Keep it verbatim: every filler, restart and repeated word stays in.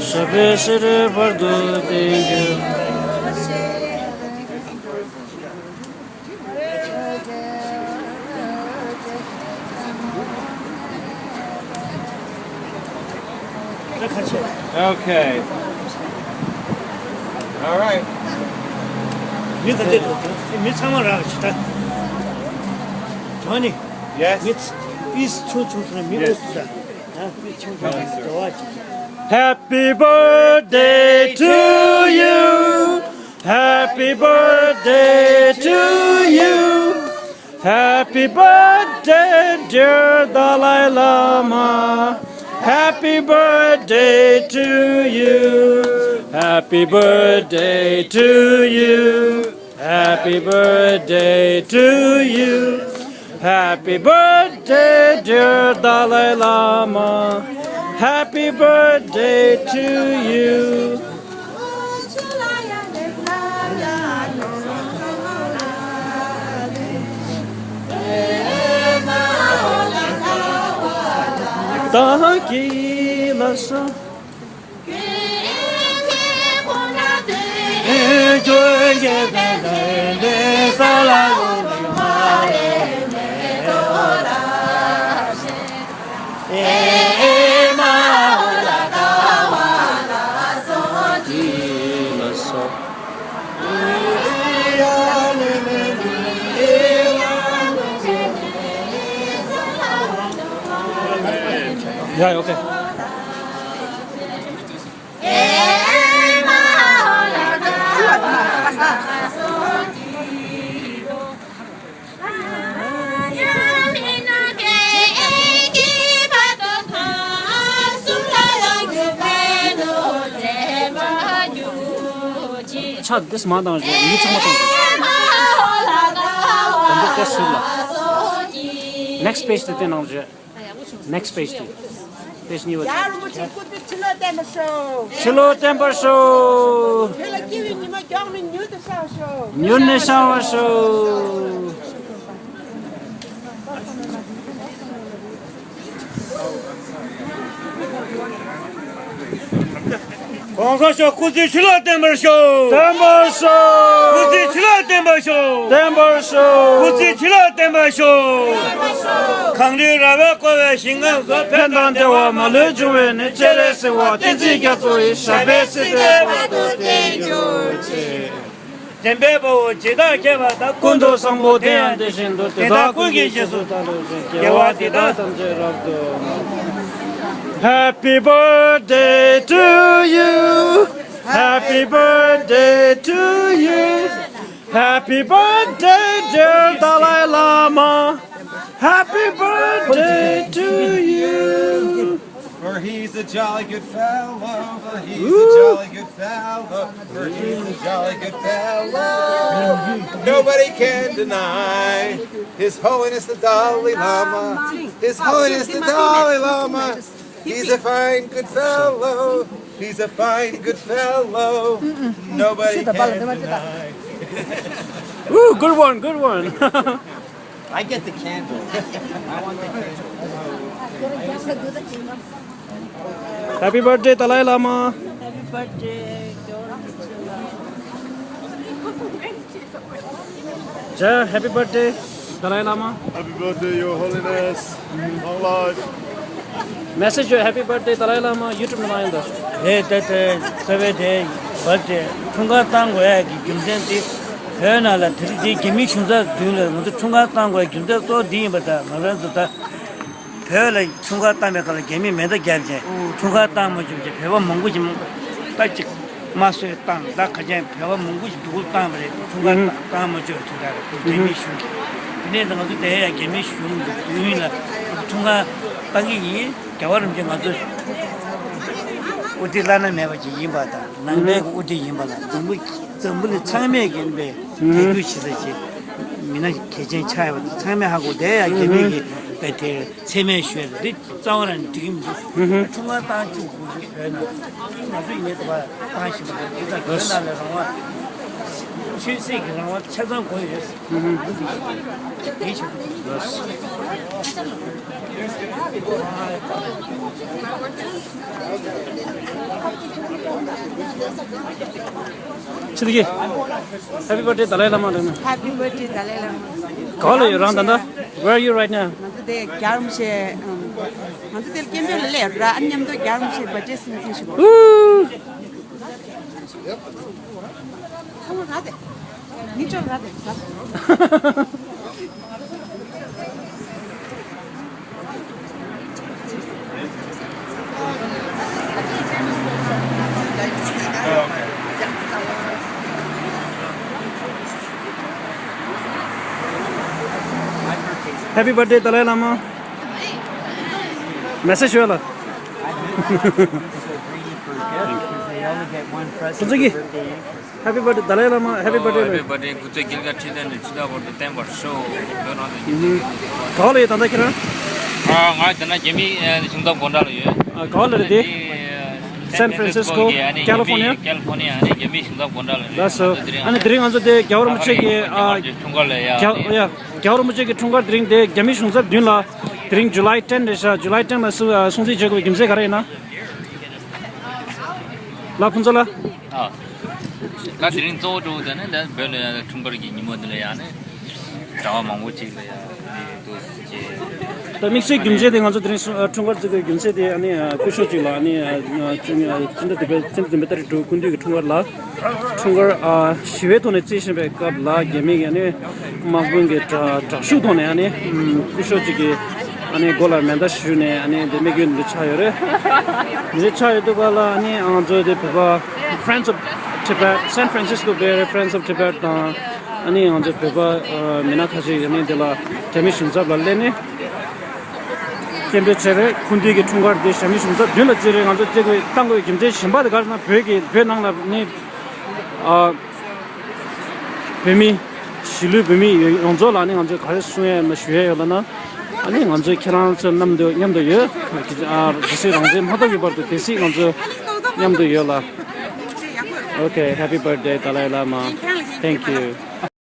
ཞབས་པད་སྲིད་མཐའི་བར་དུ་བརྟན་གྱུར། Okay. All right. མི་ག་འདྲ་འདུག་མི་ཚང་མ་རག་ཅི་ད། ཇོ་ནི། Yes. མི་པིས་ཆུང་ཆུང་སོང་མི། Yes. ཨུ་ད། ཨ་པིས་ཆུང་ཆུང་འགྲོ་བ་ཅི། Happy birthday to you. Happy birthday to you. Happy birthday, dear Dalai Lama. Happy birthday to you. Happy birthday to you. Happy birthday to you. Happy birthday, dear Dalai Lama. Happy birthday to you. Yeah, okay. ཕྱག་འདི་མ་བཏང་རེད། མི་ཚང་མ་བཏང་རེད། དང་པོ་དེ་ཟུར་ལ། Next page དེ་བལྟས་གནང་རེད། Next page དེ། page གཉིས་པ། ཡ་རིན་པོ་ཆེ་སྐུ་ཚེ་ཁྲི་ལོ་བརྟན་པར་ཤོག་ཁྲི་ལོ་བརྟན་པར་ཤོག་ཁྱེད་ལ་སྐྱིད་པའི་ཉི་མ་མགྱོགས་ནས་མྱུར་དུ་ཤར་ཤོག་མྱུར་ནས་ཤར་བར་ཤོག ༸གོང་ས་མཆོག་སྐུ་ཚེ་ཁྲི་ལོ་བརྟན་པར་ཤོག་བརྟན་པར་ཤོག་སྐུ་ཚེ་ཁྲི་ལོ་བརྟན་པར་ཤོག་བརྟན་པར་ཤོག་སྐུ་ཚེ་ཁྲི་ལོ་བརྟན་པར་ཤོག་གངས་རིའི་ར་བས་བསྐོར་བའི་ཞིང་ཁམས་སུ། ཕན་དང་བདེ་བ་མ་ལུས་འབྱུང་བའི་གནས། སྤྱན་རས་གཟིགས་དབང་བསྟན་འཛིན་རྒྱ་མཚོ་ཡི། ཞབས་པད་སྲིད་མཐའི་བར་དུ་བརྟན་གྱུར་ཅིག་བདེན་པའི་དཔའ་བོ་ཇི་ལྟར་མཁས་པ་དག་ཀུན་ཏུ་བཟང་པོ་དེ་ཡང་དེ་བཞིན་དུ། དེ་དག་ཀུན་གྱི་རྗེས་སུ་བདག་སློབ་ཅིང་། དགེ་བ་འདི་དག་ཐམས་ཅད་རབ་ཏུ། Happy birthday to you. Happy birthday to you. Happy birthday, dear Dalai Lama. Happy birthday to you. For he's a jolly good fellow, for he's a jolly good fellow, for he's a jolly good fellow. Nobody can deny His Holiness the Dalai Lama, His Holiness the Dalai Lama. He's a fine good fellow, he's a fine good fellow. Nobody can deny. Ooh, good one, good one. I get the candle. I want the candle. Happy birthday, Dalai Lama. Happy birthday. Jai, happy birthday, Dalai Lama. Happy birthday, Your Holiness. Long life. Message, happy birthday, Dalai Lama. YouTube ནང་ཡིན་ད། རེད་ད། དེ་ཚེ་བའི་དེ་བར་དེ་འཁྲུངས་སྐར་བཏང་དགོས་ཡ་གི་རྒྱུ་མཚན་དེ། བོད་ནང་ལ་དེ་རིང་དེ་རྒྱ་མི་གཞུང་ཚབ་མདུན་ལ་ང་ཚོ་འཁྲུངས་སྐར་བཏང་དགོས་ཡ་རྒྱུ་མཚན་གཙོ་བོ་འདི་ཡིན་པ་དང་། ང་རང་ཚོ་ད་བོད་ལ་འཁྲུངས་སྐར་བཏང་བའི་སྐབས་ལ་རྒྱ་མིས་མེ་མདའ་བརྒྱབ་བྱས་འཁྲུངས་སྐར་བཏང་མ་བཅུག་བྱས་བོད་པ་མང་པོ་ཞིག་ད་ཅིག་དམར་གསོད་བཏང་། ད་ག་ཅན་བོད་པ་མང་པོ་ཞིག་སྡུག་རུས་བཏང་བ་རེད། འཁྲུངས་སྐར་ཨུ་བཏང་མ་བཅུག་བྱས་དེ་འདྲ་རེད། རྒྱ་མིའི་གཞུང་གིས། དེ་ནས་ད་ང་ཚོ་དེ་ཡང་རྒྱ་མིའི་གཞུང་གི་མདུན་ལ་འཁྲུངས་སྐར་བཏང་གི་ཡིན། རྒྱལ་བ་རིན་པོ་ཆེ་ང་ཚོ་དབུ་ཁྲིད་བླ་ན་མེད་པ་ཅིག་ཡིན་པ་དང་། ནང་པའི་དབུ་ཁྲིད་ཡིན་པ་ལ་འཛམ་བུ་འཛམ་བུ་གླིང་ཚང་མས་ཀྱི་དཔེ་དད་གུས་བྱེད་ས་ཅིག་མི་སྣ་གལ་ཆེན་ཆགས་ཡོད་པ་དང་། ཚང་མས་ཧ་གོ། དེ་ཡང་རྒྱ་མི་གི་དཔེ་དེ་མཚན་སྨད་ཞུས་རེད། འདི་རྩ་བ་རང་འགྲིག་གི་མི་འདུག་འཁྲུངས་སྐར་བཏང་བཅུག་དགོས་ཀྱི་བོད་ནང་། ང་ཚོ་ཡིན་ནའི་དུ་བ་བཏང་བཞིན་པ་རེད། འདི་ལྟར་བོད་ནང་ལ་རང་དབང་། ཆོས་སྲིད་ཀྱི་རང་དབང་ཆ་ཚང་དགོས་ཡོད། འདི་བྱེད་དགོས། Yes. ཆི་ཟིག་གི། Happy birthday Dalai Lama ལབ་ན། Happy birthday Dalai Lama. ག་པར་ལ་ཡོད་རང་ད་ལྟ། Where are you right now? ང་ཚོ་དེ་རྒྱལ་བ་རིན་པོ་ཆེ། ཨམ། ང་ཚོ་དེ་སྐད་འབོད་ལ་སླེབས་ཡོད་ར། ཨ་མཉམ་དུ་རྒྱལ་བ་རིན་པོ་ཆེ་བར་ཐི་ཌེ་སིང་སིང་ཞུ་བ། ཨུ། ཚང་མ་ར་དེ། ནི་ཅོ་ར་དེ། Happy birthday Dalai Lama. Message ཞུ་ལ། ཁོང་ཚོ་གི། Happy birthday Dalai Lama, happy birthday. Happy birthday. ཁོང་ཚོ་དགེ་རྒན་ཁྲི་ལྡན་ནས་ཕྱི་ཟླ་བར་དུ་བསྟན་པར་ཤོག་བོད་རང་དུ་ཡིན། ག་པར་ལ་ཡོད་ད་ལྟ་ཁྱེད་རང་། ཨ། ང་ད་ལྟ་རྒྱ་མི་ཨ་གཞུང་ཚབ་སྒོ་འགྲམ་ལ་ཡོད། ཨ། ག་པར་ལ་རེད་དེ། San Francisco, California. California ཨ་ནི་རྒྱ་མི་གཞུང་ཚབ་སྒོ་འགྲམ་ལ་རེད། ལགས་སོ། ཨ་ནི་དེ་རིང་ང་ཚོ་དེ་རྒྱལ་བ་རིན་པོ་ཆེ་གི་ཨ་འཁྲུངས་སྐར་ལ་ཡ། རྒྱལ་ཡ། རྒྱལ་བ་རིན་པོ་ཆེ་གི་འཁྲུངས་སྐར་དེ་རིང་དེ་རྒྱ་མི་གཞུང་ཚབ་མདུན་ལ། དེ་རིང་July ten རེད་ཤག July ten ལ་སྲུང་སྲུང་བརྩི་བྱེད་དགོས་པའི་རྒྱུ་མཚན་ག་རེ་ཡིན་ན། ལགས་ཕུན་ཚོགས་ལགས། ཨ། ད་དེ་རིང་གཙོ་བོ་གཙོ་བོ་དེ་ནི་ད་བོད་ལ་ཡང་འཁྲུངས་སྐར་གྱི་ཉིན་མོ་འདི་ལ་ཡང་ནི་གྲྭ་བ་མང་པོ་ཅིག་ལ་ཡང་ནི་འདུ་བྱེད། ད་དམིགས་བསལ་རྒྱུ་མཚན་དེ་ང་ཚོ་དེ་རིང་སྲུང་ཨ་འཁྲུངས་སྐར་བརྩི་དགོས་རྒྱུ་མཚན་དེ་ཨ་ནི་ཨ་སྐུ་ཞབས་ཅིག་ལ་ཨ་ནི་ཨ་ཨ་སྤྱི་ཟླ་བདུན་པའི་སྤྱི་ཟླ་བདུན་པའི་ཏ་རིག་དྲུག་སྐུ་མདུན་གྱི་འཁྲུངས་སྐར་ལ། འཁྲུངས་སྐར་ཨ་ཞི་བའི་ཐོག་ནས་བརྩི་བཞིན་པའི་སྐབས་ལ་རྒྱ་མི་གི་ཨ་ནི་དམག་དཔུང་གི་དྲག་དྲག་ཤུགས་ཐོག་ནས་ཨ་ནི་ཨམ་སྐུ་ཞབས་ཅིག་གི་ཨ་ནི་མགོ་ལ་མེ་མདའ་གཞུས་ནས་ཨ་ནི་དེ་དམིགས་ཡུལ་འདི་ཆགས་ཡོད་རེད། འདི་ཆགས་ཡོད་དུས་ག་ལ་ཨ་ནི་ང་ཚོ་དེ་བོད་པ་Friends of Tibet, San Francisco Bay Friends of Tibet དང་ཨ་ནི་ང་ཚོ་བོད་པ་ཨ་མི་སྣ་ཁ་ཤས་ཨ་ནི་དེ་ལ་རྒྱ་མི་གཞུང་ཚབ་ལ་སླེབས་ནས་སྐད་འབོད་བྱས་རེད། སྐུ་མདུན་གྱི་འཁྲུངས་སྐར་དེ་རྒྱ་མི་གཞུང་ཚབ་མདུན་ལ་བརྩི་རེད། ང་ཚོ་བརྩི་དགོས་བཏང་དགོས་རྒྱུ་མཚན་གཞན་པ་དེ་ག་རེ་ན་བོད་ཀྱི་བོད་ནང་ལ་ནི་ཨ། བོད་མི། གཞིས་ལུས་བོད་མི་ཡོངས་རྫོགས་ལ་ནི་ང་ཚོས་ག་རེ་གསུང་ཡ་ཡོད་ན་ཞུ་ཡ་ཡོད་ལ་ན། ཨ་ནི་ང་ཚོས་ཁྱེད་རང་ཚོ་མཉམ་དུ་མཉམ་དུ་ཡོད། ཨ་ཇི་སྲིད་རང་བཙན་མ་ཐོབ་ཀྱི་བར་དུ་དེ་སྲིད་ང་ཚོ་མཉམ་དུ་ཡོད་ལ། Okay, happy birthday Dalai Lama. Thank you.